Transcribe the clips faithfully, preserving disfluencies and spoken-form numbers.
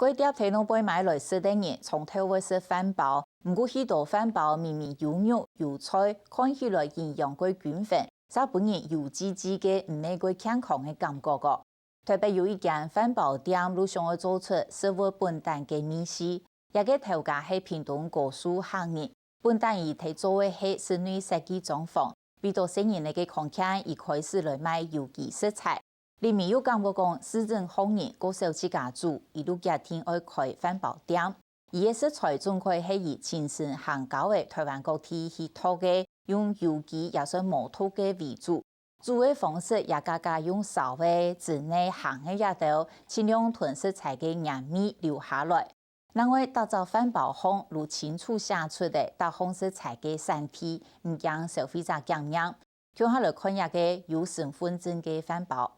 該店頭路背買來食个人，常透會食飯包，毋過許多飯包明明有肉有菜，看起來營養蓋均衡，煞分人油滋滋个，毋係蓋健康个感覺哦。特別有一間飯包店，就想愛做出食物本旦个味緒。這个頭家係屏東高樹客人，本旦佢在做个係室內設計裝潢，為著細人仔个康健，佢開始來賣有機食材。 裡面又感覺講，市井項人較少自家煮，佢就決定愛開飯包店。佢个食材總歸係佢親身行到个台灣各地去擇个，用有機也算無毒个為主。煮个方式也加加用燒个、蒸个、烘个這兜，盡量同食材个原味留下來。 另外，逐隻飯包項就清楚寫出个逐項食材个產地，毋驚消費者檢驗。共下來看這个有身分證个飯包。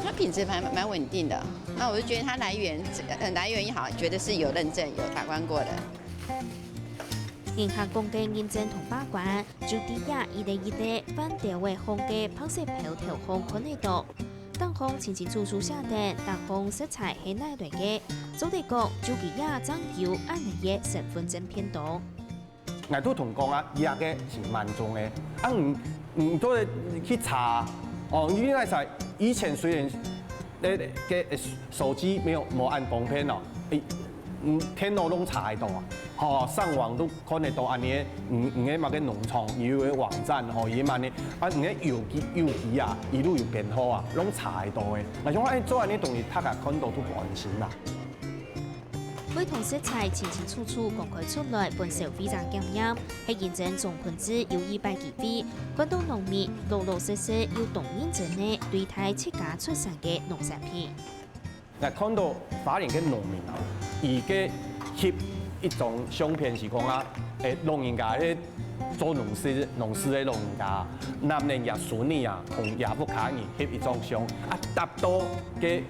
它品質還蠻穩定的，那我就覺得它來源，呃，來源也好，覺得是有認證、有把關過的。 人客講个認證同把關，就在這一粒一粒飯兜仔項个白色標頭項看得著。頂項清清楚楚寫等，逐項食材係哪來个，做得講就佢這正有恁呢个身分證便當。𠊎都同講啊，這个係蠻重个。啊，你你做得去查，哦，你應該在以前雖然，呃，个手機沒有無恁方便哦，誒，嗯，電腦攏查得到啊，吼，上網都 看得到恁呢，你你个麼个農場，佢有个網站吼，佢恁呢，啊，你个有機有機啊，佢都有編號啊，攏查得到个。𠊎想講，哎，做恁呢東西，大家看到都安心啦。每項食材清清楚楚公開出來，分消費者檢驗，係認證總品質有一百幾位，看到農民老老實實又當認真个對待自家出產个農產品。 𠊎看到花蓮个農民啊，佢个翕一張相片是講啊，誒，老人家，誒，做農事農事个老人家，男人也孫女啊，同佢屋下人翕一張相，啊，搭到个，誒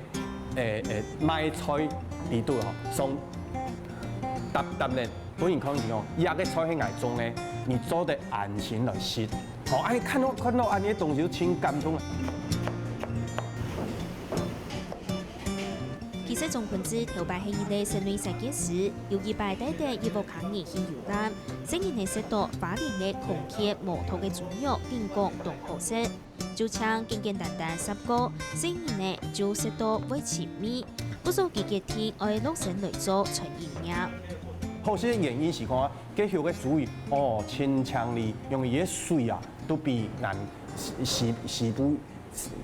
誒，賣菜裡肚吼，上搭搭呢，分人看見哦，這个菜係𠊎種个，你做得安心來食。吼，哎，看到看到恁呢个東西就盡感動。 其實總品質頭擺係一個室內設計師，有一擺帶等一屋下人去遊覽，細人仔食到花蓮个康健無毒个豬肉，頂講當好食。就像簡簡單單十個，細人仔就食到會尋味，故所佢決定愛落身來做餐飲業。好食个原因是講，該畜个豬肉哦，盡淨俐，用佢个水啊，都比咱西西西部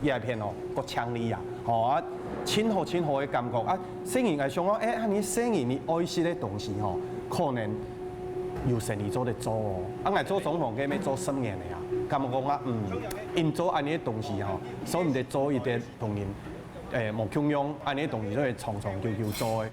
這片哦，較淨俐啊，吼啊，盡好盡好个感覺啊。細人來想講，誒，恁呢細人你愛食个東西吼，可能有生理做得做哦。啊，𠊎做裝潢个，愛做十年个啊，感覺講啊，嗯，因做恁呢个東西吼，所以毋得做一個同人，誒，無共樣，恁呢个東西就會長長久久做个。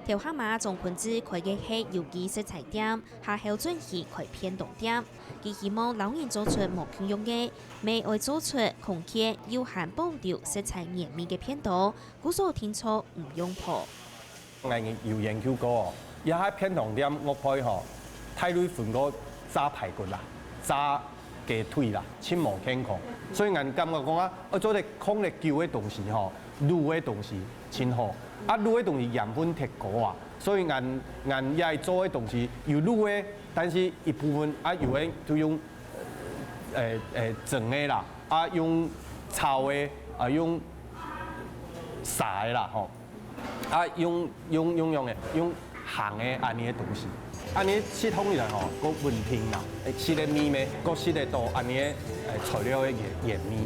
頭下嘛，總品質開个係有機食材店，下後轉去開便當店。佢希望摎人做出無共樣个， 乜愛做出康健又還保留食材原味个便當，故所定著毋用烰。𠊎有研究過哦，這下便當店外背吼，大類分个炸排骨啦、炸雞腿啦，盡無健康。所以𠊎感覺講啊，愛做得囥得久个東西吼，滷个東西盡好。啊，滷个東西鹽分忒高啊，所以𠊎𠊎也做个東西有滷个，但是一部分啊，有个就用 誒誒蒸个啦，啊用炒个，啊用煠个啦吼，啊用用用用个，用烘个恁呢个東西，恁呢食起來吼，較穩定啦，誒，食个味咩，較食得到恁呢个誒材料个原原味。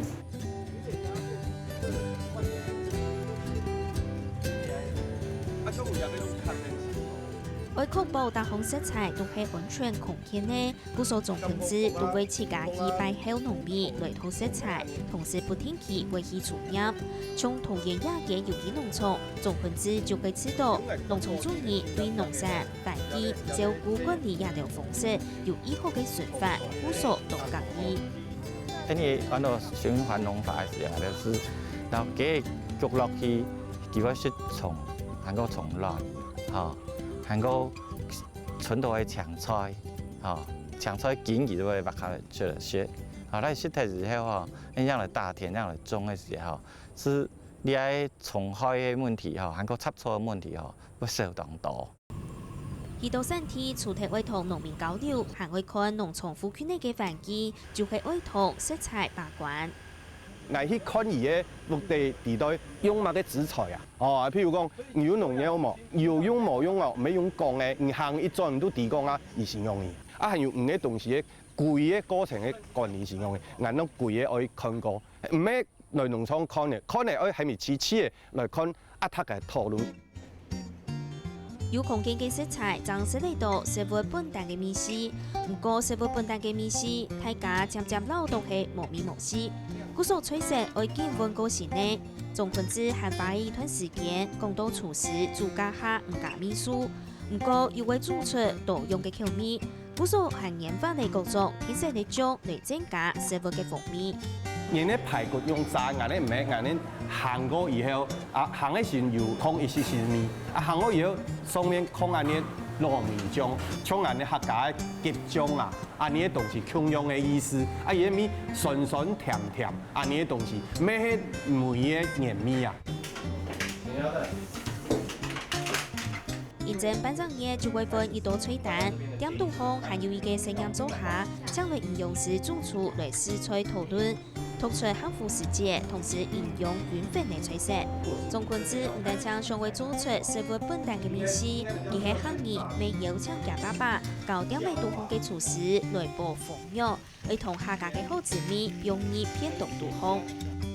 愛確保逐項食材都係安全康健个，故所總品質都會自家去拜託農民來討食材，同時不定期會去巡驗。像桃園這間有機農場，總品質就會知道農場主人對農產、環境、照顧管理這兜方式有醫學个說法，故所當合意。因為安到循環農法个時候，就是到該逐落去，佢會食蟲，還過蟲卵，吼，還過 賰到个青菜，吼，青菜根佢都會挖下來出來食，後來食忒以後吼，恁樣來打田，恁樣來種个時候，係這个蟲害个問題吼，還過雜草个問題吼，會少當多。許多產地除忒愛同農民交流，還愛看農場附近个環境，就係愛同食材把關。 𠊎去看佢个屋底底肚用麼个資材啊？哦，譬如講，你有農藥無？有用無用哦？毋係用講个，你行一轉你都知講啊，佢先用你。啊，還有你个東西个歸个過程个管理先用个，𠊎等歸个愛看過，毋係來農場看个，看个愛係毋係試試个來看啊，大家討論。 有空間个食材正食得到食物本旦个味緒，毋過食物本旦个味緒，大家漸漸恅著係無味無緒。故所菜色愛緊換過新个。鍾坤志還花一段時間講到廚師煮價下毋加味素，毋過又會煮出多樣个口味。故所還研發了各種特色个醬來增加食物个風味。𠊎个排骨用炸，𠊎个毋係，𠊎个行過以後，啊，行个時有放一息息味，啊，行過以後上面放恁呢糯米醬，像𠊎个客家个桔醬啊，恁呢个東西共樣个意思，啊，佢个味酸酸甜甜，恁呢个東西，乜係梅个原味啊。 認證半隻月就會換一道菜單，店肚項還有一個實驗灶下，請了營養師主廚來試菜討論，突出合乎時節，同時營養均衡个菜色。鍾坤志毋單淨想愛做出食物本旦个味緒，佢係客人乜邀請厥爸爸，教店肚項个廚師來保風味。 愛同客家个好滋味融入便當肚項。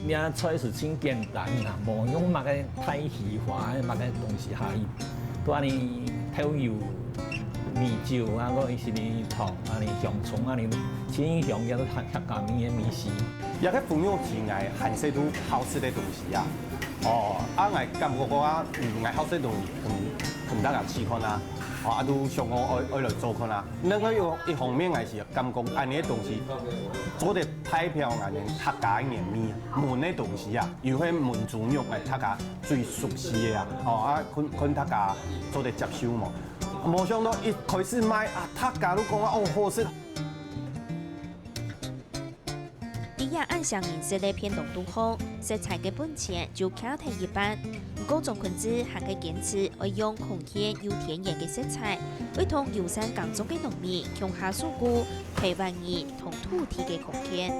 這菜係真簡單啦，無用麼个太虛華个麼个東西下去，都恁呢豆油、米酒啊，還有一息仔糖，恁呢香蔥，恁呢清香，叫做客客家味个味緒。這个紅肉係𠊎還細都好食个東西啊。哦，啊，𠊎感覺講啊，嗯，𠊎好食東西，嗯，同大家試看啊。哦，啊，都想講愛愛來做看啊。另外一一方面，𠊎係 感覺恁呢个東西，做得代表𠊎等客家个原味，燜个東西啊，又係燜豬肉个，大家最熟悉个啊，哦，啊，看看大家做得接受無？無想到一開始賣啊，大家都講啊，哦，好食。 在這恁少人食个便當肚項，食材个本錢就徛忒一半。毋過鍾坤志還係堅持愛用康健又天然个食材，愛同友善耕種个農民共下守護台灣人同土地个康健。